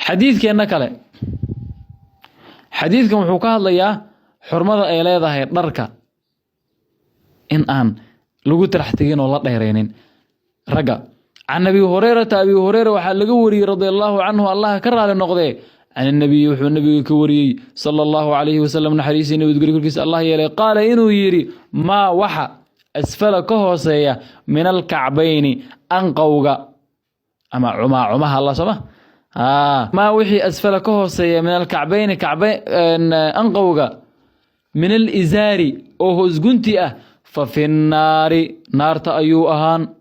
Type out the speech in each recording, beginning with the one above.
Xadiidkeenna kale, xadiidkan wuxuu ka hadlayaa xurmada ay leedahay dharka in aan lagu tarax tegin oo la dheeraynin ragga. Can Abi Hureyrata, Abi Hureyra waxaa laga wariyey, radia Allahu canhu, Allah ka raali noqdee, can inabiyi, wuxuu nabiga ka wariyey, sala Allahu calayhi wasalam, naxariisii nabadgelyo korkiisa Allah yeelay, qaala inuu yidhi: maa waxa asfala ka hooseeya min alkacbayni, anqowga ama cumaacumaha alla sooma, maa wixii asfala ka hooseeya min alkacbayni, kacbay anqowga, min alizaari, oo hoosgunti ah, fa fi nnaari, naarta ayuu ahaan.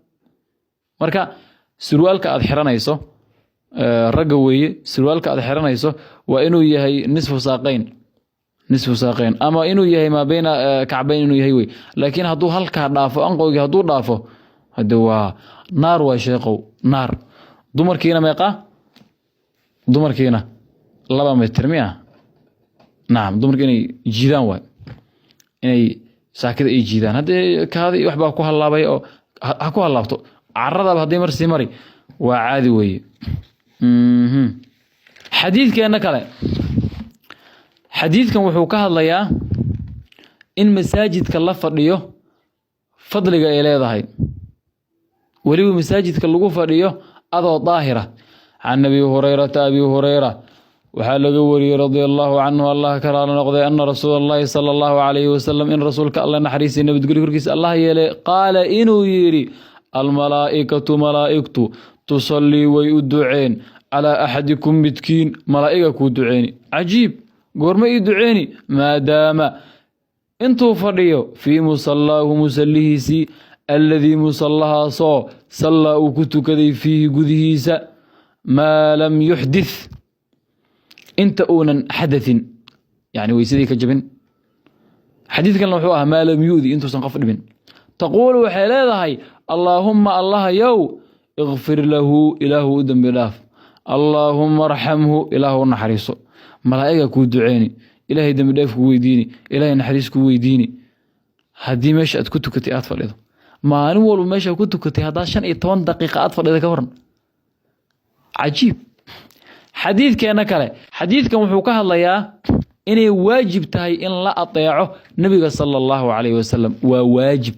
Marka surwaalka aad xiranayso, ragga weeye, surwaalka aad xiranayso waa inuu yahay nisfu saaqayn, nisfu saaqayn, ama inuu yahay maa bayna kacbayn inuu yahay wey. Laakiin hadduu halkaa dhaafo, anqowgii hadduu dhaafo, hade waa naar waay sheeqow, naar. Dumarkiina meeqa? Dumarkiina 2 mitir miya? Nacam, dumarka inay jiidaan waay, inay saakida ay jiidaan. Haddii kaadi wax baa ku hallaabay oo ha ku hallaabto, caradaba haddii mar sii mari waa caadi weeye. Xadiidkeenna kale, xadiidkan wuxuu ka hadlayaa in masaajidka la fadhiyo fadliga ay leedahay, weliba masaajidka lagu fadhiyo adoo daahira. Can Abi Hurayrata, Abi Hureyra waxaa laga wariyey, radia Allahu canhu, Allah ka raali noqday, ana rasuula Allahi sala Allahu calayhi wasalam, in rasuulka Alle naxariisii nabadgelyo korkiisa Allah yeelay, qaala inuu yidhi: almalaa'ikatu, malaa'igtu, tusallii, way u duceen, calaa axadikum, midkiin. Malaa'iga kuu duceeni. Cajiib! Goorma ii duceeni? Maadaama, intuu fadhiyo, fii musallaahu, musallihiisii, alladii, musallahaasoo, sallaa, uu ku tukaday, fiihi, gudihiisa, maa lam yuxdith, inta uunan xadathin, yani weysadii ka jabin. Xadiidkanna wuxuu ahaa maa lam yu'di, intuusan qof dhibin. Taquulu, waxay leedahay: allaahumma, Allahayow, ikfir lahu, Ilaahu u dembi dhaaf, allaahumma arxamhu, Ilaahu u naxariiso. Malaa'iga kuu duceeni, Ilaahay dembi dhaaf ku weydiini, Ilaahay naxariis ku weydiini, haddii meesha aad ku tukatay aad fadhido. Maalin walba meesha ku tukatay haddaa 15 daqiiqa aad fadhida, ka waran? Cajiib! Xadiidkeena kale, xadiidkan wuxuu ka hadlayaa inay waajib tahay in la adeeco nebiga sala Allahu calayhi wasalam. Waa waajib.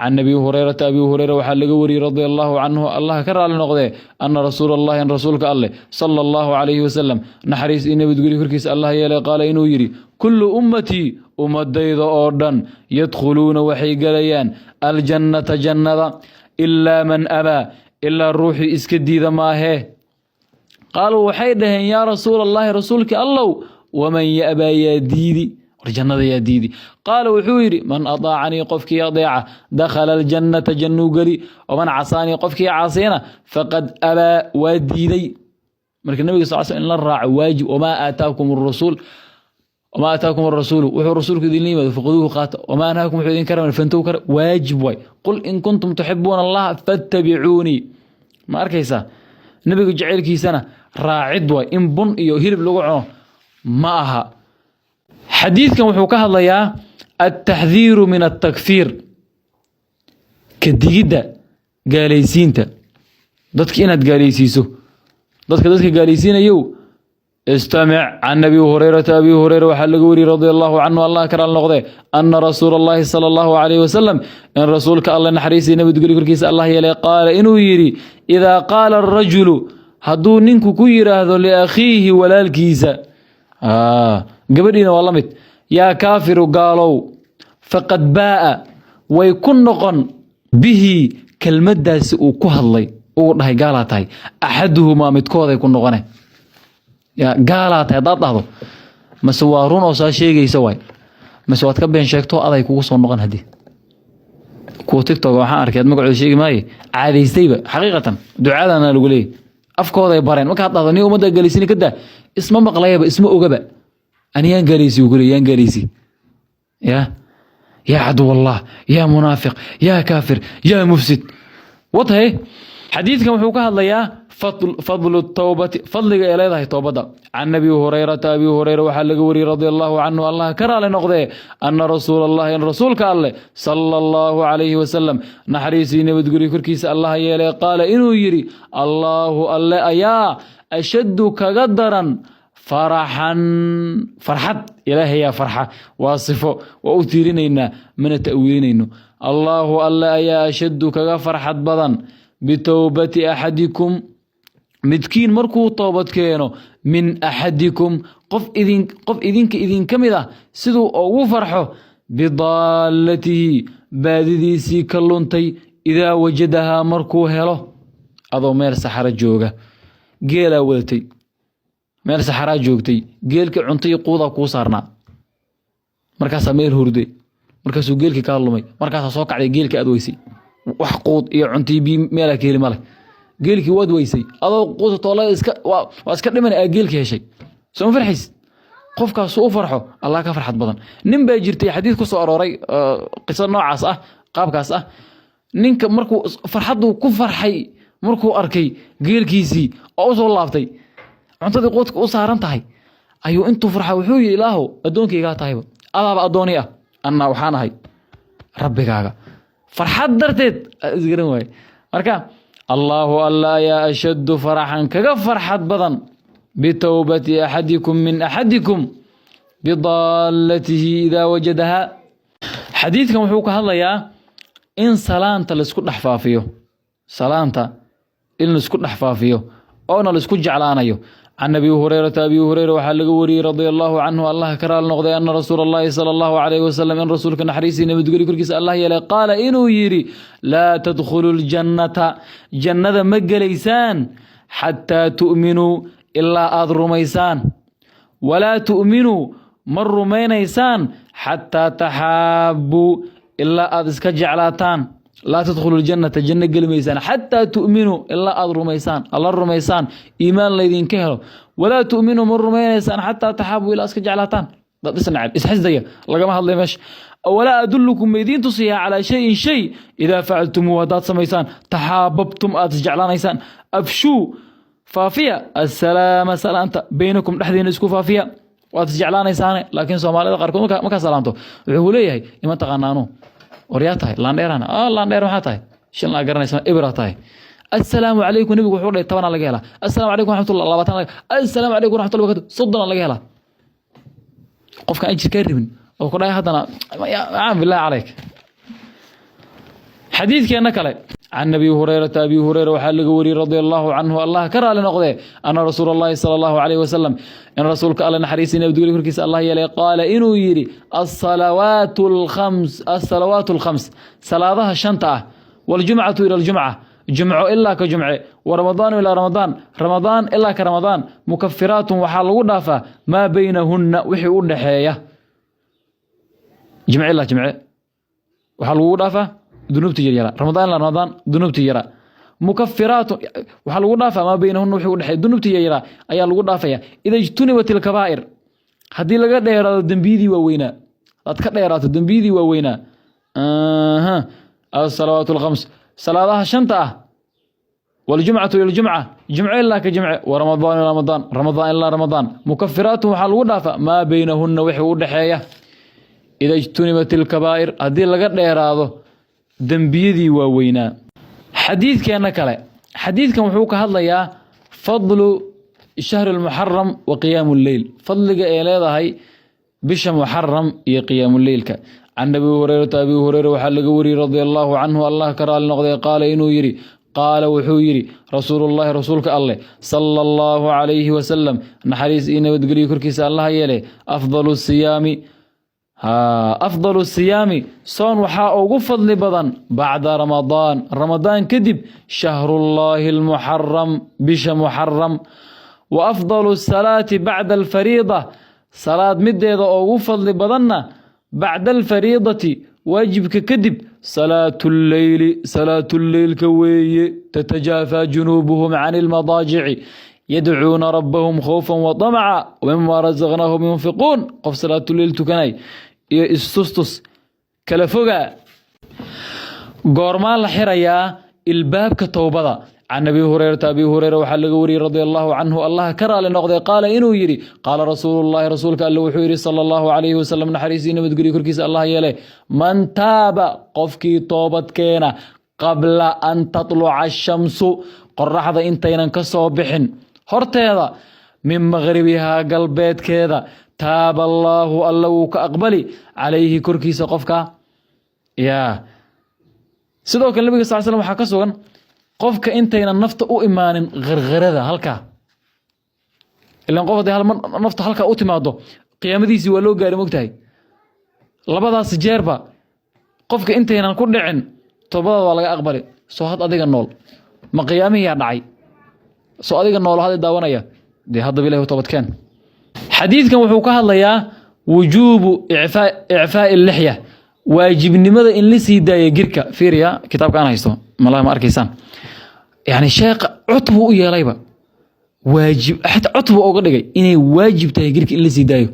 Can Abi Hureyrata, Abi Hureyra waxaa laga wariyey, radia Allahu canhu, Allah ka raali noqdee, ana rasuula Allahi, in rasuulka Alleh, sala Allahu calayhi wasalam, naxariis iyo nabadgelyo korkiisa Allah yeelay, qaala inuu yidhi: kullu ummatii, ummadayda oo dhan, yadkhuluuna, waxay gelayaan, aljannata, jannada, ilaa man abaa, ilaa ruuxii iska diida maahee. Qaaluu, waxay dhaheen: yaa rasuula Allahi, rasuulkii Allow, waman ya'baa, yaa diidi? War jannada yaa diidi? Qaala, wuxuu yidhi: man adaacanii, qofkii adeeca, dakhala aljannata, jannuu geli, waman casaanii, qofkii caasiyana, faqad abaa, waa diiday. Marka nabiga sal sl in la raaco waajib. Wamaa aataakum arasuul, wamaa aataakum arasuulu, wuxuu rasuulku idinla yimaado, fakhuduuhu, qaata, wamaa anhaakum, wuxuu idin kara, fantahu, kara. Waajib waay. Qul in kuntum tuxibuuna Allaha fattabicuunii. Ma arkaysaa? Nabiga jacaylkiisana raacid waay, in bun iyo hilib lagu cuno ma aha. Xadiidkan wuxuu ka hadlayaa altaxdiiru min altakfiir, ka digidda gaalaysiinta dadka, inaad gaalaysiiso dadka. Dadka gaalaysiinayow, istamic. Can Abi Hurayrata, Abi Hureyra waxaa laga wariyey, radia Allahu canhu, Allah ka raali noqde, ana rasuula Allahi sala Allahu calayhi wasalam, in rasuulka Alle naxariisii nabadgelyo korkiisa Allah yeelay, qaala inuu yidhi: idaa qaala arajulu, hadduu ninku ku yidhaahdo, liakhiihi, walaalkiisa, gabadhiina waa la mid, yaa kaafiru, gaalow, faqad baa'a, way ku noqon, bihi, kelmaddaasi uu ku hadlay, uu dhahay gaalaa tahay, axaduhumaa, midkooday ku noqone. Yaa gaalaa tahay haddaad dhahdo, mase waa run oo saa sheegaysa waay, mase waad ka been sheegto, aday kugu soo noqon. Haddii kuwa TikTok waxaan arkay, ad magacooda sheegi maaye, caadaystayba xaqiiqatan ducadana lagu leeyahy, afkooday bareen. Markaad dhahdo nin ummadda gaalaysiini ka daa, isma maqlayaba, isma ogaba. Ani yaan gaalaysi uu ku leeyahy? Yaan gaalaysi? Ya yaa caduw Allah, yaa munaafiq, yaa kaafir, yaa mufsid. Watahe xadiidkan wuxuu ka hadlayaa Fadlu towbati, fadliga ay leedahay towbadda. Can Abi Hurayrata, Abi Hurayra waxaa laga wariyey, radia Allahu canhu, Allah ka raali noqdee, ana rasuula Allahi, in rasuulka Alleh, sala Allahu calayhi wasalam, naxariisii nabadguryo korkiisa Allah yeelay, qaala inuu yidhi: Allaahu, Alle ayaa, ashaddu, kaga daran, faraxan, farxad. Ilaahayaa farxa, waa sifo, waa u tiirinaynaa, mana ta'wiilinayno. Allaahu, Alle ayaa, ashaddu, kaga farxad badan, bitowbati axadikum, midkiin markuu toobad keeno, min axadikum, qof idin, qof idinka idinka mid ah, siduu ugu farxo, bidaalatihi, baadidiisii ka luntay, idaa wajadahaa, markuu helo. Adoo meel saxaro jooga, geelaa wadatay, meel saxaraa joogtay, geelkii cunto iyo quudaa kuu saarnaa, markaasaa meel hurday, markaasuu geelkii kaa lumay, markaasaa soo kacday, geelkii aad weysay, wax quud iyo cunto biyo meelaa ka heli male, geelkii waad weysay, adoo quuta toolada iska waa iska dhiman, aa geelkii heshay, soo ma farxaysid? Qofkaasu u farxo, Allah ka farxad badan. Nin baa jirtay, xadiis ku soo arooray, qiso noocaas ah, qaabkaas ah. Ninka markuu farxadduu ku farxay markuu arkay geelkiisii oo usoo laabtay, cuntadii quudka u saaran tahay, ayuu intuu farxa wuxuu yidhi: "Ilaahow, addoonkaygaa tahayba, adaaba addooni ah, annaa waxaan ahay rabbigaaga." Farxad darteed isgaran waaye. Marka Allaahu, Alla ayaa, ashaddu faraxan, kaga farxad badan, bitowbati axadikum, min axadikum bidaalatihi idaa wajadahaa. Xadiidkan wuxuu ka hadlayaa in salaanta laisku dhex faafiyo, salaanta in laisku dhex faafiyo oona laisku jeclaanayo. Can Abi Hurayrata, Abi Hureyra waxaa laga wariyey, radia Allahu canhu, Allah ka raali noqday, ana rasuula Allahi sala Allahu calayhi wasalam, in rasuulka naxariisii nabadgelyo korkiisa Allah yeelay, qaala inuu yidhi: "Laa tadkhulu ljannata, jannada ma gelaysaan, xataa tu'minuu, ilaa aada rumaysaan, walaa tu'minuu, ma rumaynaysaan, xataa taxaabbuu, ilaa aada iska jeclaataan. Laa tadkhulu ljannata, janno geli maysaan, xataa tu'minuu, ilaa aada rumaysaan, Alla rumaysaan, iimaan laydinka helo, walaa tu'minuu, ma rumaynaysaan, xataa taxaabbuu, ilaa iska jeclaataan." Dad isnacab isxisdaya lagama hadlay meesha. "Walaa adullukum, ma idiin tusiyaa, calaa shayin, shay, idaa facaltumuuhu, haddaad samaysaan, taxaababtum, aad isjeclaanaysaan? Afshuu, faafiya, assalaama, salaanta, baynakum, dhexdiina isku faafiya, waad isjeclaanaysaane." Laakiin Soomaalida qaarkood markaa salaamto wuxuu ku leeyahay: "Ima taqaanaanu? Waryaa tahay laandheerana, laandheer maxaa tahay? Shan laa garanaysa, ibra tahay. Assalaamu calaykum, nebigu wuxuu dhahay, 10-aa laga helaa. Assalaamu calaykum waraxmatullah, 20 laga. Assalaamu calaykum waraxmatullah barakatu, 30-aa laga helaa." Qofka aan jirkaa rabin oo ku dhahay haddana macaan, billahi calayk. Xadiidkeena kale: can Abi Hurayrata, Abi Hureyra waxaa laga wariyey, radia Allahu canhu, Allah ka raali noqdee, ana rasuula Allahi sala Allahu calayhi wasalam, in rasuulka Alle naxariisii nabadgelyo korkiisa Allah yeelay, qaala inuu yidhi: asalawaatu alkhams, asalawaatu alkhams, salaadaha shanta ah, waljumcatu ila aljumca, jumco ilaa ka jumce, wa ramadaanu ilaa ramadaan, ramadaan ilaa ka ramadaan, mukafiraatun, waxaa lagu dhaafaa, maa baynahunna, wixii u dhaxeeya. Jimce ilaa jimce waxaa lagugu dhaafaa dunuubta yaryara, Ramadaan ilaa Ramadaan dunuubta yaraa. Mukafiraatu, waxaa lagu dhaafaa, maa baynahunna, wixii u dhexeeya, dunuubta yaryaraa ayaa lagu dhaafaya, ida ijtunibat ilkabaa'ir, haddii laga dheeraado dembiyadii waaweynaa, hadaad ka dheeraato dembiyadii waaweynaa. Asalawaat alkhams, salaadaha shanta ah, waljumcatu ila ljumca, jumco ilaa ka jimce, wa ramadaan ila ramadaan, ramadaan ilaa ramadaan, mukafiraatun, waxaa lagu dhaafaa, maa baynahunna, wixii u dhexeeya, ida ijtunibat ilkabaa'ir, haddii laga dheeraado dembiyadii waaweynaa. Xadiidkeena kale, xadiidkan wuxuu ka hadlayaa fadlu shahri lmuxaram wa qiyaamu lleyl, fadliga ay leedahay bisha Muxaram iyo qiyaamuleylka. Can Abi Hureyrata, Abi Hureyra waxaa laga wariyey, radia Allahu canhu, Allah ka raali noqday, qaala inuu yidhi, qaala wuxuu yidhi, rasuulullahi, rasuulka Alleh, sala Allahu calayhi wasalam, naxariis iyo nabadgelyo korkiisa Allaha yeele, afdalu siyaami, afdalu siyaami, soon waxaa ugu fadli badan, bacda Ramadaan, Ramadaan kadib, shahrullaahi almuxaram, bisha Muxaram. Wa afdalu salaati bacda alfariida, salaad mideeda ugu fadli badanna, bacda alfariidati, waajibka kadib, salaatu lleyli, salaatuleylka weeye. Tatajaafaa junuubuhum can ilmadaajici yadcuuna rabbahum khawfan wa damaca wamima razaqnaahum yunfiquun. Qof salaatuleyl tukanay iyo istustus kala fogaa. Goormaa la xirayaa ilbaabka towbada? Can Abi Hurayrata, Abi Hureyra waxaa laga wariyey, radia Allahu canhu, Allah ka raali noqday, qaala inuu yidhi: qaala rasuulullahi, rasuulka Alle wuxuu yidhi, sala Allahu calayhi wasalam, naxariisii nabadgelyo korkiisa Allah yeele: man taaba, qofkii toobad keena, qabla an tatluca ashamsu, qoraxda intaynan ka soo bixin horteeda, min maqribihaa, galbeedkeeda, taaba Allaahu, Alla wuu ka aqbali, calayhi, korkiisa qofka. Ya sidoo kale Nabiga sal slam waxaa ka sugan qofka intaynan nafta u imaanin qarqarada halkaa, ilan qof hadday hal mar nafta halkaa u timaado, qiyaamadiisii waa loo gaari, mogtahay. Labadaas jeerba qofka intaynan ku dhicin toobadaada waa laga aqbali. Soo had adiga nool ma qiyaamihiyaa dhacay? Soo adiga nool hadda daawanaya dee, haddaba Ilahi toobadkeen. Xadiidkan wuxuu ka hadlayaa wujuubu icfaa'i lixya, waajibnimada in la sii daayo girka. Fiiriya kitaabka aan haysto, malaha ma arkaysaan. Yani sheekha cod buu u yeelayba waajib, xataa cod buu uga dhigay inay waajib tahay girka in la sii daayo.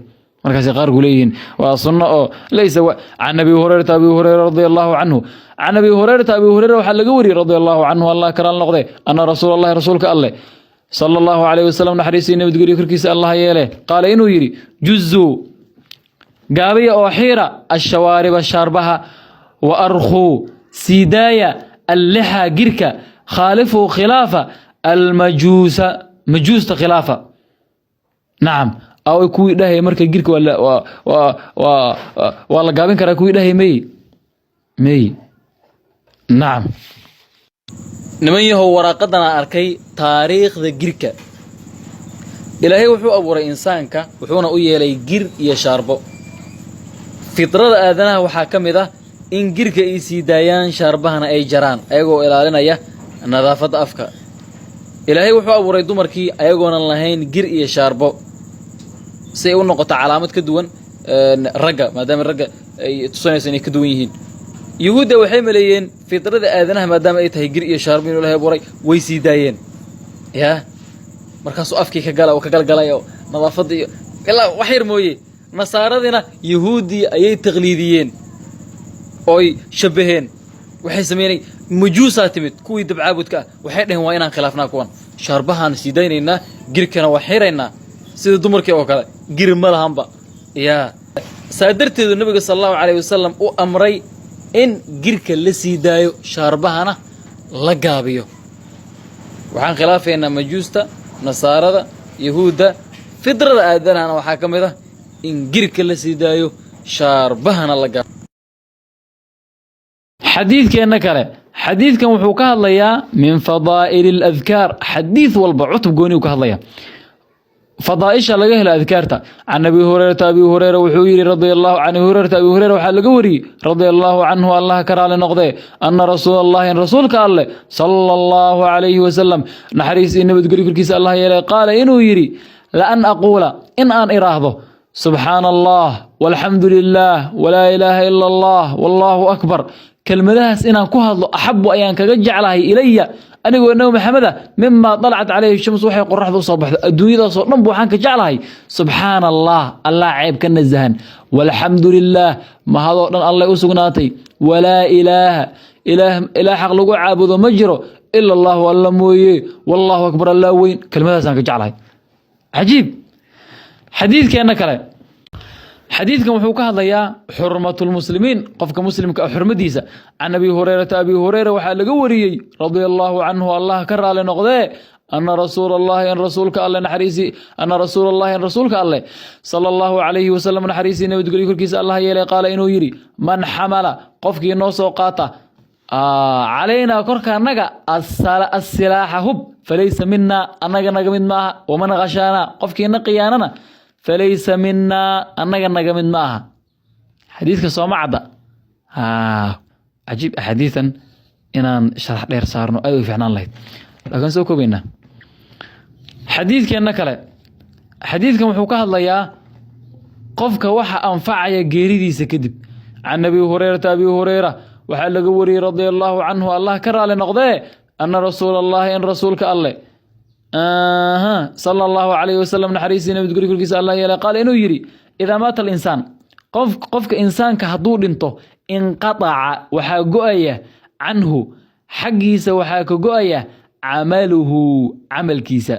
Markaasay qaar ku leeyihiin waa sunno oo laysa. Can Abi Hurayrata, Abi Hurayra radia Allahu canhu, can Abi Hurayrata, Abi Hurayra waxaa laga wariyey, radia Allahu canhu, Allah karaal noqde, ana rasuula Allahi, rasuulka Alleh, sala Allahu calayhi wasalam, naxariisii nabadgelyo korkiisa Allah yeele, qaala inuu yidhi: juzuu, gaabiya oo xiira, ashawaariba, shaarbaha, wa arkhuu, siidaaya, allixa, girka, khaalifuu, khilaafa, almajuusa, majuusta khilaafa. Nacam, aw kuwii dhahaya marka girka waa la gaabin karaa, kuwii dhahaya mey. Nacam, niman yahow, waraaqadan aan arkay taariikhda girka. Ilaahay wuxuu abuuray insaanka, wuxuuna u yeelay gir iyo shaarbo. Fitrada aadanaha waxaa ka mid ah in girka ay sii daayaan, shaarbahana ay jaraan, ayagoo ilaalinaya nadaafadda afka. Ilaahay wuxuu abuuray dumarkii ayagoonan lahayn gir iyo shaarbo, si ay u noqoto calaamad ka duwan ragga, maadaama ragga ay tusinayso inay ka duwan yihiin. Yuhuudda waxay maleeyeen fitrada aadanaha maadaama ay tahay gir iyo shaarbo inuu Ilahay abuuray, way sii daayeen. Yaa markaasuu afkii ka gala oo ka galgalay oo nadaafadda iyo ilaa wax yar mooye. Nasaaradina Yuhuuddii ayay taqliidiyeen ooy shabbaheen. Waxay sameynay, majuusaa timid, kuwii dabcaabudka ah. Waxay dhaheen: waa inaan khilaafnaa kuwan, shaarbahaan sii daynaynaa, girkana waa xiraynaa sida dumarkii oo kale, gir ma lahanba. Yaa saa darteedu Nabiga sala Allahu calayh wasalam u amray in girka la sii daayo, shaarbahana la gaabiyo. Waxaan khilaafaynaa majuusta, nasaarada, Yahuudda. Fidrada aadanahana waxaa ka mid ah in girka la sii daayo, shaarbahana la gaabiyo. Xadiidkeenna kale, xadiidkan wuxuu ka hadlayaa min fadaa'ili aladkaar. Xadiid walba cutub gooni uu ka hadlaya fadaaisha laga helo adkaarta. Can Abi Hurayrata, Abi Hureyra wuxuu yidhi radia Allahu can Abi Hurayrata, Abi Hureyra waxaa laga wariyey, radia Allahu canhu, Allah ka raali noqdee, ana rasuula Allahi, in rasuulka Alleh, sala Allahu calayhi wasalam, naxariis iyo nabadgelyo korkiisa Allah yeelay, qaala inuu yidhi: laan aquula, in aan iraahdo, subxaana Allah walxamdu lilah walaa ilaaha ila Allah wallahu akbar, kelmadahaas inaan ku hadlo, axabu, ayaan kaga jeclahay, ilaya, anigoo Nabi Maxameda, mimaa dalacat calayhi shams, waxay qoraxda usoo baxdo. Adduunyadaasoo dhan bu waxaan ka jeclahay subxaana Allah, Allah ceeb ka nasahan, walxamdu lilah, mahadoo dhan Allay u sugnaatay, walaa ilaaha, ilaah ilaah xaq lagu caabudo ma jiro, ila Allahu, Alla mooye, wallahu akbar, Allah weyn. Kelmadaasaan ka jeclahay. Cajiib. Xadiidkeenna kale, xadiidkan wuxuu ka hadlayaa xurmatulmuslimiin, qofka muslimka ah xurmadiisa. Can Abi Hurayrata, Abi Hureyra waxaa laga wariyey, radia Allahu canhu, Allah ka raali noqdee, ana rasuula Allahi, in rasuulka Alle naxariisi, ana rasuula Allahi, in rasuulka Alle, sala Allahu calayhi wasalam, naxariisii nabadgelyo korkiisa Allah yeelay, qaala inuu yidhi: man xamala, qofkii noo soo qaata, calaynaa, korka annaga, asilaaxa, hub, falaysa minaa, annaga naga mid maaha. Waman khashaanaa, qofkiina khiyaanana, falaysa minaa, annaga naga mid ma aha. Xadiidka sooma cadda? Cajiib. Axaadiidan inaan sharax dheer saarno aad u fiicnaan lahayd, laakiin soo koobaynaa. Xadiidkeenna kale, xadiidkan wuxuu ka hadlayaa qofka waxa anfacaya geeridiisa kadib. Can Abi Hurayrata, Abi Hureyra waxaa laga wariyey, radia Allahu canhu, Allah ka raali noqdee, ana rasuula Allahi, in rasuulka Alleh, sala Allahu calayhi wasalam, naxariisii nabadguryo korkiisa Allah yeelay, qaala inuu yidhi: idaa maata alinsaan, qof qofka insaanka hadduu dhinto, inqataca, waxaa go-aya, canhu, xaggiisa waxaa ka go-aya. Camaluhu, camalkiisa,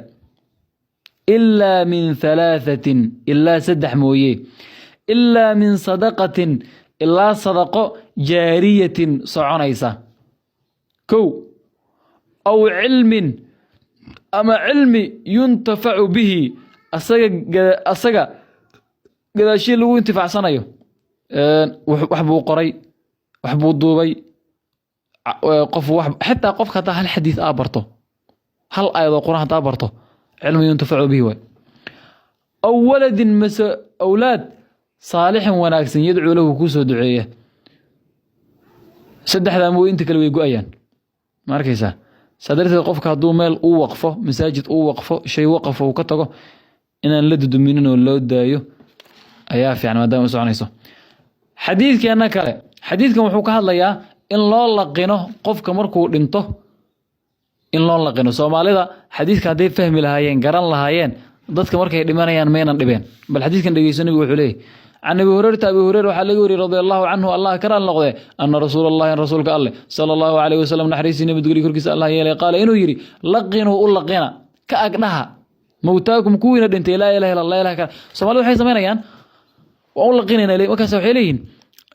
ilaa min halaahatin, ilaa saddex mooye, ilaa min sadaqatin, ilaa sadaqo, jaariyatin, soconaysa, kow, aw cilmin, ama cilmi, yuntafacu bihi, asaga gadaashii lagu intifaacsanayo. Wax buu qoray, wax buu duubay qof, wax xitaa qofka haddaa hal xadiis aa barto, hal aayadoo Quraan haddaa barto, cilmi yuntafacu bihi waay. Aw waladin, mase awlaad, saalixin, wanaagsan, yadcuu lahu, kuu soo duceeya. Saddexdaa mooy inta kale way go-ayaan. Ma arkaysaa? Saa darteed qofka hadduu meel uu waqfo, masaajid uu waqfo, shay waqafo uu ka tago, inaan la duduminin oo loo daayo ayaa fiican, maadaama u soconayso. Xadiidkeena kale, xadiidkan wuxuu ka hadlayaa in loo laqino qofka markuu dhinto, in loo laqino. Soomaalida xadiidka hadday fahmi lahaayeen, garan lahaayeen, dadka markay dhimanayaan maynan dhibeen. Bal xadiidkan dhegeyso. Nebigu wuxuu leeyahy: Can Abi Hurayrata, Abi Hureyra waxaa laga wariyey, radia Allahu canhu, Allah ka raali noqdee, ana Rasuula Allahi, rasuulka Alleh, sala Allahu calayhi wasalam, naxariistii nabadgelyo korkiisa Allah yeelay, qaala, inuu yidhi: laqinuu, u laqina, ka agdhaha, mowtaakum, kuwiina dhintay, laa ilaha illa, laa ilaha kala. Soomaalida waxay samaynayaan, waan u laqinayna, markaas waxay leeyihiin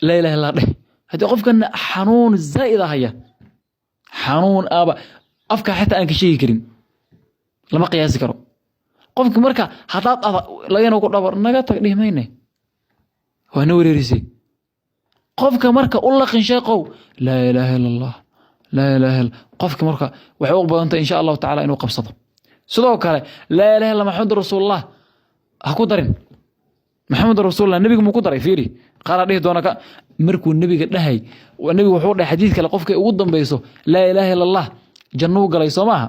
laa ilaha illa dheh. Haddii qofkan xanuun zaa'id ah haya, xanuun aaba afka xitaa aan ka sheegi karin, lama qiyaasi karo qofki. Marka haddaad ada lagana ku dhabar naga tag dhihi mayne, waa na wareerisay. Qofka marka u laqin, sheeqow, laa ilaaha illa Allah, laa ilaaha illa. Qofka marka waxay u badantay, insha Allahu tacala, inuu qabsado. Sidoo kale laa ilaha illa Maxamed rasuulullah ha ku darin. Maxamed rasuulullah nebiga muu ku daray? Fiiri, qaala dhihi doona ka markuu nebiga dhahay, nebigu wuxuu dhahay xadiid kale: qofkay ugu dambeyso laa ilaaha illa Allah jannuu galay. Soo maaha?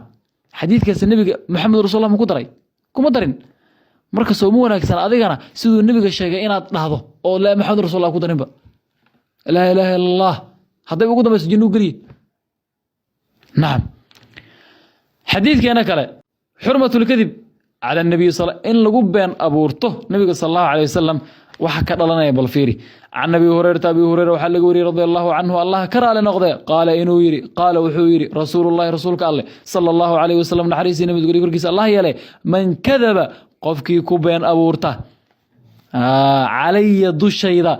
Xadiidkaasi nebiga Maxamed rasuulullah mu ku daray? Kuma darin. Marka sooma wanaagsan adigana siduu nebiga sheegay inaad dhahdo oo laa Maxamed rasuulullah ku darinba? Laa ilaaha illa Allah hadday ugu dambeyso jannuu geliye. Nacam. Xadiidkeena kale: xurmatu lkadib cala nabiy, in lagu been abuurto nabiga sala Allahu alayh wasalam, waxa ka dhalanaya bal fiiri. Can Abi Hurayrata, Abi Hureyra waxaa laga wariyey, radia Allahu canhu, Allah ka raali noqde, qaala, inuu yidhi, qaala, wuxuu yidhi, Rasuulullahi, rasuulka Alleh, sala Allahu calayh wasalam, naxariisii nabadgelyo korkiisa Allah yeelay: man kadaba, qofkii ku been abuurta, calaya, dushayda,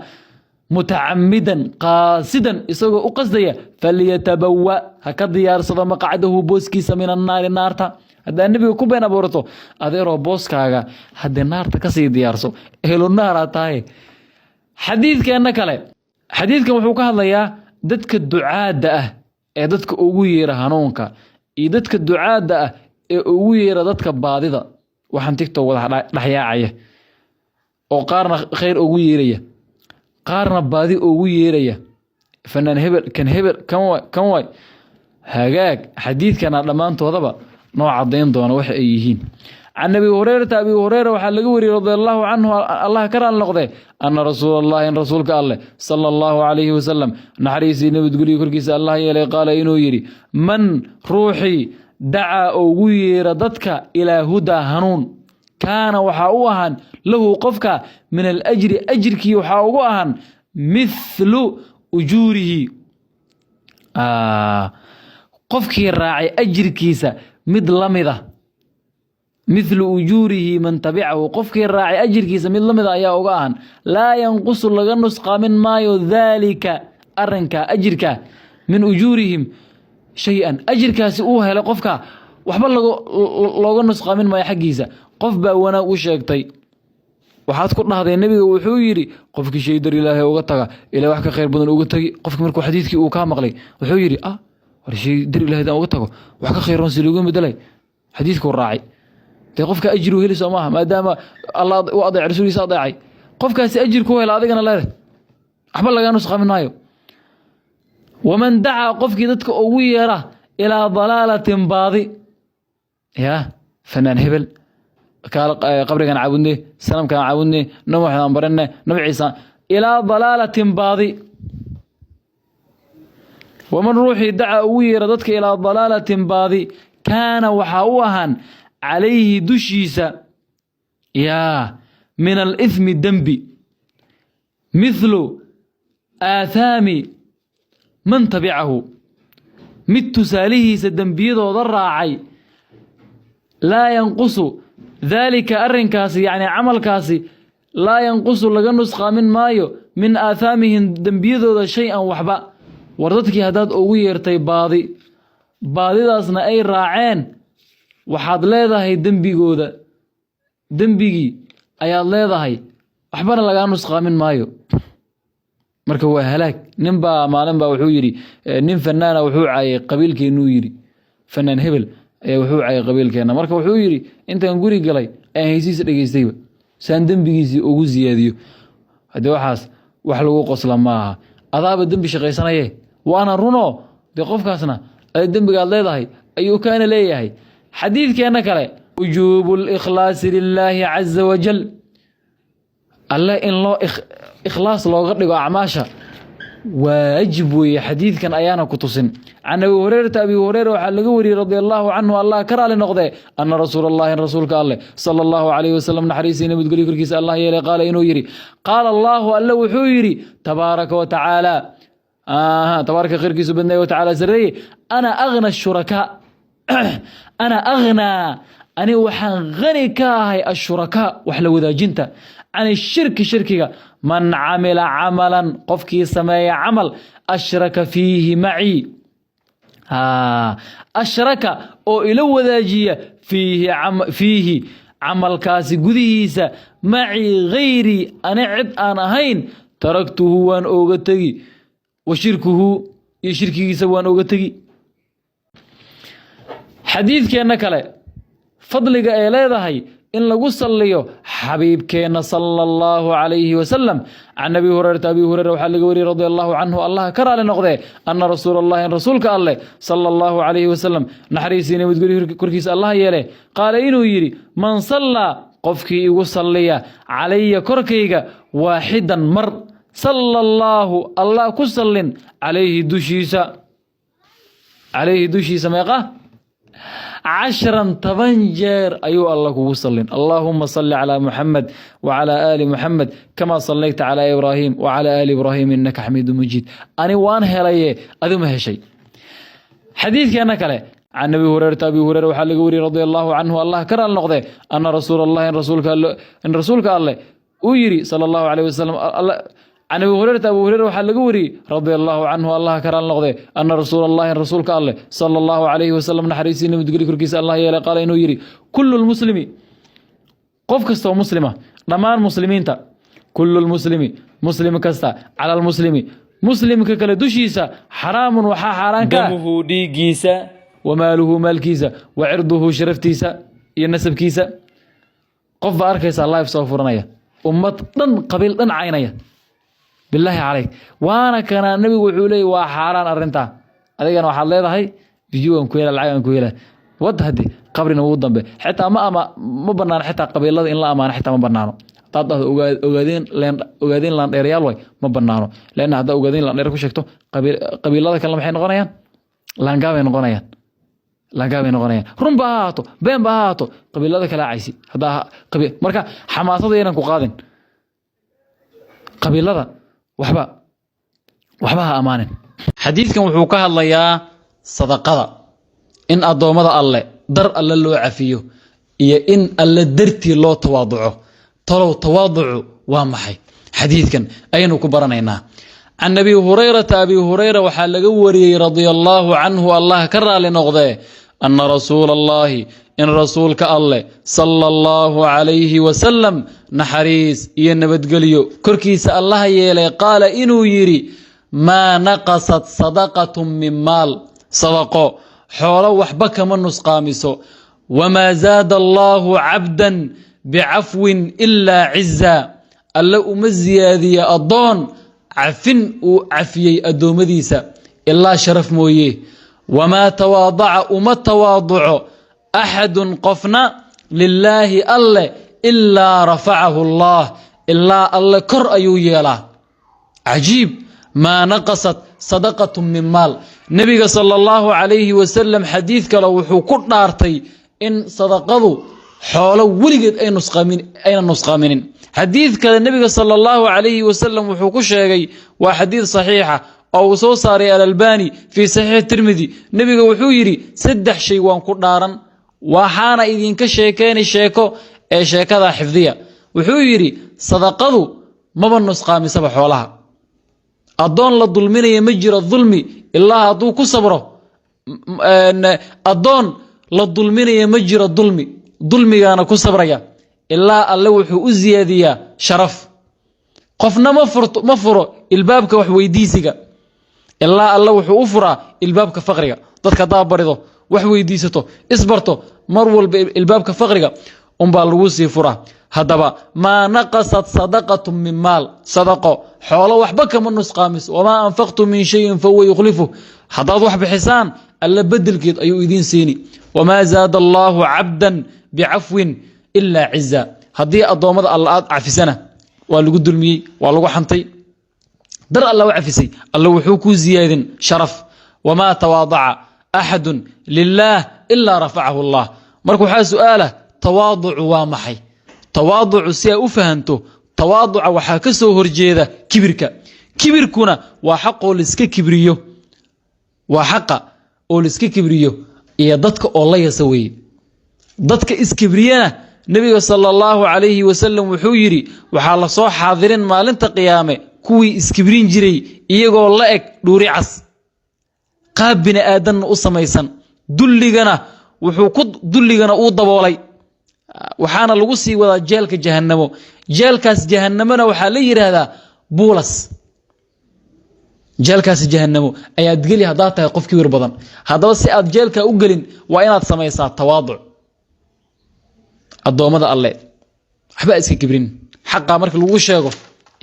mutacamidan, qaasidan, isagoo u qasdaya, falyatabawa, ha ka diyaarsado, maqcadahu, booskiisa, min annaari, naarta. Haddaa nebiga ku been abuurato, adeeroo, booskaaga haddee naarta kasii diyaarso, ehlu naaraa tahay. Xadiidkeenna kale, xadiidkan wuxuu ka hadlayaa dadka ducaadda ah ee dadka ugu yeera hanuunka iyo dadka ducaadda ah ee ugu yeera dadka baadida. Waxaan TikTok wada dhexyaacaya oo qaarna khayr ugu yeeraya, qaarna baadi ugu yeeraya, fanaan hebel, kan hebel, kan waay, kan waay. Hagaag, xadiidkana dhammaantoodaba noo caddayn doona waxa ay yihiin. Can Abi Hureyrata, Abi Hureyra waxaa laga wariyey, radia Allahu canhu, Allah ka raali noqde, ana Rasuula Allahi, in rasuulka Alleh, sala Allahu calayhi wasalam, naxariisii nabadgelyo korkiisa Allah yeelay, qaala, inuu yidhi: man, ruuxii, dacaa, ugu yeera dadka, ilaa hudaa, hanuun, kaana, waxaa u ahaan, lahu, qofka, min alajri, ajirkii waxaa ugu ahaan, mithlu ujuurihi, qofkii raacay ajirkiisa mid la mida. Mithlu ujuurihi man tabicahu, qofkii raacay ajirkiisa mid la mida ayaa uga ahan. Laa yanqusu, laga nusqaamin maayo, daalika, arrinka ajirka, min ujuurihim shay-an. Ajirkaasi uu helay qofka waxba looga nusqaamin maayo xaggiisa. Qof baa wanaag u sheegtay, waxaad ku dhahday: nebiga wuxuu yidhi, qofkii shay dar Ilaahay uga taga, Ilahay wax ka khayr badan uga tagi. Qofki markuu xadiidkii uu kaa maqlay wuxuu yidhi: ah, war shay dar Ilahay daan uga tago, wax ka khayroon si loogu bedelay. Xadiidkuu raacay, dee qofka ajiruu heli, soo maaha? Maadaama Allah u adeecay, rasuulkiisa adeecay, qofkaasi ajir ku hela, adigana leedahay, waxba lagaa nusqaamin maayo. Waman dacaa, qofkii dadka ugu yeera, ilaa dalaalatin, baadi, ya fanaan hebel, qabrigan caabudne, sanamkan caabudne, Nabi Maxamed aan barane, Nabi Ciisa, ilaa dalaalatin, baadi. Waman, ruuxii, dacaa, ugu yeera dadka, ilaa dalaalatin, baadi, kaana, waxaa u ahaan, calayhi, dushiisa, yaa min alithmi, dembi, mithlu aathaami man tabicahu. Mid tusaalihiisa dembiyadooda raacay, laa yanqusu daalika, arrinkaasi, yacni camalkaasi, laa yanqusu, laga nusqaamin maayo, min aathaamihim, dembiyadooda, shay-an, waxba. War dadkii haddaad ugu yeertay baadi, baadidaasna ay raaceen, waxaad leedahay dembigooda, dembigii ayaad leedahay, waxbana lagaa nusqaamin maayo. Marka waa halaag. Nin baa maalin baa wuxuu yidhi, nin fanaana wuxuu caayay qabiilkeennuu yidhi, fanaan hebel ayaa wuxuu caayay qabiilkeenna. Marka wuxuu yidhi, intaan guri galay ayaan heysiisa dhegeystayba saan dembigiisii ugu siyaadiyo. Haddii waxaas wax lagu qosla maaha, adaaba dembi shaqaysanaye, waana runo dee. Qofkaasna adi dembigaad leedahay ayuu kaana leeyahay. Xadiidkeenna kale, wujuubu likhlaasi lilaahi caza wajal, alle in loo ikhlaas looga dhigo acmaasha waajib weeye. Xadiidkan ayaana ku tusin. Can Abi Hureyrata, Abi Hureyra waxaa laga wariyey, radia allahu canhu, Allah ka raali noqdee, ana rasuula Allahi, rasuulka Alleh, sala Allahu calayhi wasalam, naxariisii nabadgelyo korkiisa Allah yeelay, qaala inuu yidhi: qaala Allahu, Alle wuxuu yidhi, tabaaraka wa tacaala, tabaaraka, khayrkiisu badnay, wa tacaala, sarreeye, ana agna shurakaa, ana aghnaa, ani waxaan hani ka ahay, ashurakaa, wax la wadaajinta, can ishirki, shirkiga. Man camila camalan, qofkii sameeya camal, ashraka fiihi macii, ashraka, oo ila wadaajiya, fiihi, camalkaasi gudihiisa, macii gayrii, ani cid aan ahayn, taraktuhu, waan ooga tegi, wa shirkuhu, iyo shirkigiisa waan ooga tegi. Xadiidkeenna kale, fadliga ay leedahay in lagu salliyo xabiibkeenna sala Allahu calayhi wasalam. Can Abi Hurayrata, Abi Hureyra waxaa laga wariyey, radia Allahu canhu, Allah ka raali noqdee, ana rasuula Allahi, in rasuulka Alleh, sala Allahu calayhi wasalam, naxariisii nabadgelyo korkiisa Allah yeele, qaala inuu yidhi: man sallaa, qofkii igu salliya, calaya, korkayga, waaxidan, mar, sala Allaahu, Allah ku sallin, calayhi, dushiisa, calayhi, dushiisa, meeqa? Cashran, 10 jeer ayuu Alla kugu sallin. Allaahuma salli calaa Muxamed wacalaa aali Muxamed kamaa sallayta calaa Ibraahim wacalaa aali Ibraahim innaka xamiidu majiid. Ani waan helaye, adima heshay? Xadiidkeena kale, can Abi Hureyrata, Abi Hureyra waxaa laga wariyey, radia Allahu canhu, Allah ka raal noqde, ana rasuula Allahi, in rasuulka Alleh uu yidhi sala Allahu calayh wasalam. Can Abi Hureyrata, Abu Hureyra waxaa laga wariyey, radia Allahu canhu, Allah ka raal noqde, ana rasuula Allahi, in rasuulka Alleh, sala Allahu calayhi wasalam, naxariisii nabadgeli korkiisa Allah yeelay, qaala inuu yidhi: kullu lmuslimi, qof kasta oo muslima, dhammaan muslimiinta, kullu lmuslimi, muslim kasta, cala almuslimi, muslimka kale dushiisa, xaraamun, waxaa xaaraan ka ah, damuhu, dhiiggiisa, wamaaluhu, maalkiisa, wa cirduhu, sharaftiisa iyo nasabkiisa. Qof baa arkaysaa live soo furanaya, ummad dhan, qabiil dhan caynaya. Bilaahi calayk, waana kanaa nebigu wuxuu leeyay waa xaaraan arrintaa. Adigana waxaad leedahay video aan ku hela, lacag aan ku hela. Wad haddi qabrina wuu dambe. Xitaa ma ama ma banaano, xitaa qabiilada in la amaano xitaa ma banaano. Hadaad dhahdo Ogaadeen leen, Ogaadeen laandheerayaal way, ma banaano. Leanna haddaa Ogaadeen laandheer ku sheegto, qabiilada kalena maxay noqonayaan? Laangaabay noqonayaan, laangaabay noqonayaan. Run ba ha ahaato, been ba ha ahaato, qabiilada kala caysi haddaa qabiil. Marka xamaasada yaynan ku qaadin, qabiilada waxba ha amaanin. Xadiidkan wuxuu ka hadlayaa sadaqada, in addoommada Alle dar Alle loo cafiyo iyo in Alle dartii loo tawaaduco. Talow tawaaducu waa maxay? Xadiidkan ayaynu ku baranaynaa. Can Abi Hurayrata, Abi Hurayra waxaa laga wariyey, radia Allaahu canhu, Allah ka raali noqdee, ana rasuula Allahi, in rasuulka Alleh, sala Allahu calayhi wasalam, naxariis iyo nabadgelyo korkiisa Allaha yeelay, qaala inuu yidhi: maa naqasat sadaqatun min maal, sadaqo xoolo waxba kama nusqaamiso. Wamaa zaada Allaahu cabdan bicafwin ilaa ciza, Alle uma siyaadiye addoon cafin uu cafiyey addoommadiisa ilaa sharaf mooye. Wamaa tawaadaca, uma tawaaduco, axadun, qofna, lilaahi, Alleh, ilaa rafacahu Allah, ilaa Alle kor ayuu yeelaa. Cajiib. Maa naqasat sadaqatu min maal. Nebiga sala Allahu calayhi wasalam xadiid kale wuxuu ku dhaartay in sadaqadu xoolo weligeed ayna nusqaaminin. Xadiid kale nebiga sala Allahu calayhi wasalam wuxuu ku sheegay, waa xadiid saxiixa. oo uu soo saaray Alalbani fii Saxiix Tirmidi, nebiga wuxuu yidhi: "Saddex shay waan ku dhaaran, waxaana idinka sheekeynay sheeko ee sheekadaa xifdiya." Wuxuu yidhi: "Sadaqadu maba nusqaamisaba xoolaha. Addoon la dulminaya ma jiro dulmi ilaa hadduu ku sabro. Addoon la dulminaya ma jiro dulmi, dulmigaana ku sabraya, ilaa Alle wuxuu u siyaadiyaa sharaf. Qofna ma furo ilbaabka wax weydiisiga, ilaa Alle wuxuu u furaa ilbaabka faqriga." Dadka haddaa barido, wax weydiisato, isbarto, mar walba ilbaabka faqriga unbaa lagu sii furaa. Haddaba, maa naqasat sadaqatu min maal, sadaqo xoolo waxba kama nusqaamiso. Wamaa anfaqtum min shayin fahuwa yukhlifu. Haddaad wax bixisaan, Alle bedelkeed ayuu idiin siini. Wamaa zaada Allaahu cabdan bicafwin ilaa ciza. Haddii addoommada Alla aad cafisana, waa lagu dulmiyey, waa lagu xantay, dar Alla u cafisay, Alla wuxuu kuu ziyaadin sharaf. Wamaa tawaadaca axadun lilaah ilaa rafacahu Allah. Marka waxaa su'aala: tawaaducu waa maxay? Tawaaducu, si ay u fahanto, tawaaduca waxaa ka soo horjeeda kibirka. Kibirkuna waa xaqoo laiska kibriyo, waa xaqa oo laiska kibriyo iyo dadka oo la yasa weeye. Dadka iskibriyana, nebiga sala Allahu calayhi wasalam wuxuu yidhi: waxaa la soo xaadirin maalinta qiyaame kuwii iskibrin jiray iyagoo la eg dhuuri cas, qaab bini aadanna u samaysan, dulligana wuxuu ku dulligana uu daboolay. Waxaana lagu sii wadaa jeelka jahannamo. Jeelkaas jahannamona waxaa la yidhaahdaa buulas. Jeelkaasi jahannamo ayaad geli haddaad tahay qof kibir badan. Haddaba, si aad jeelka u gelin, waa inaad samaysaa tawaaduc. Addoommada Alle waxba iska kibrin. Xaqaa marka lagu sheego,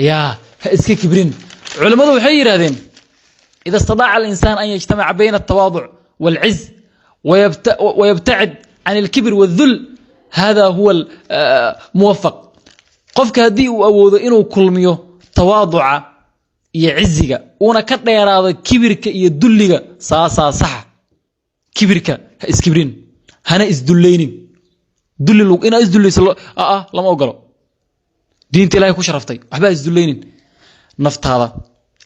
yaa ha iska kibrin. Culammadu waxay yidhahdeen: ida istadaaca alinsaan an yajtamaca bayna altawaaduc waalciz wayabtacid can alkibr waaldul, hada huwa muwafaq. Qofka haddii uu awoodo inuu kulmiyo tawaaduca iyo ciziga, uuna ka dheeraado kibirka iyo dulliga, saasaa saxa. Kibirka ha iskibrin, hana isdullaynin. Dulli inaad isdullayso lama ogolo. Diinta Ilahay ku sharaftay. Waxba ha isdullaynin. Naftaada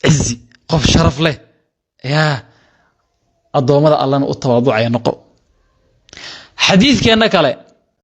cizi, qof sharaf leh, yaa addoommada Allana u tawaaducaya noqo. Xadiidkeenna kale